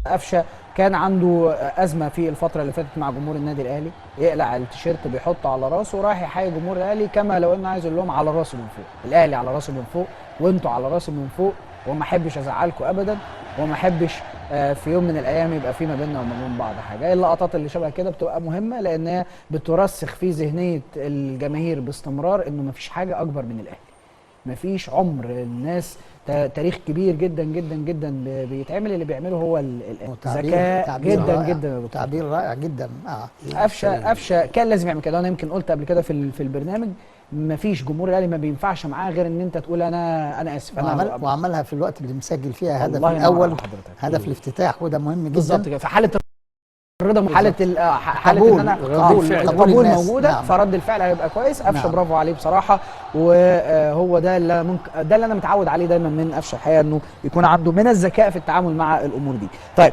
قفشه كان عنده ازمة في الفترة اللي فاتت مع جمهور النادي الاهلي، يقلع التيشيرت بيحطه على راسه ورايح يحيي جمهور الاهلي كما لو انه عايز يقول لهم على راسه من فوق، الاهلي على راسه من فوق وانتوا على راسي من فوق، وما احبش ازعلكم ابدا، وما احبش في يوم من الايام يبقى في ما بيننا وما بين بعض حاجة. اللقطات اللي شبه كده بتبقى مهمة لانها بترسخ في ذهنية الجماهير باستمرار انه ما فيش حاجة اكبر من الاهلي، ما فيش عمر الناس تاريخ كبير جدا جدا جدا بيتعمل، اللي بيعمله هو ذكاء جدا جدا، تعبير رائع جدا. قفشه كان لازم يعمل كده. انا يمكن قلت قبل كده في البرنامج ما فيش جمهور الاهلي ما بينفعش معاه غير ان انت تقول انا اسف. انا وعملها في الوقت اللي مسجل فيها هدف الاول، هدف الافتتاح، وده مهم جدا. بالظبط كده، في حاله الرضا، حاله حاله ان انا القبول موجودة. نعم. فرد الفعل هيبقى كويس. قفشه. نعم. برافو عليه بصراحة، وهو ده اللي ممكن، ده اللي انا متعود عليه دايما من قفشه الحقيقة، انه يكون عنده من الذكاء في التعامل مع الامور دي. طيب.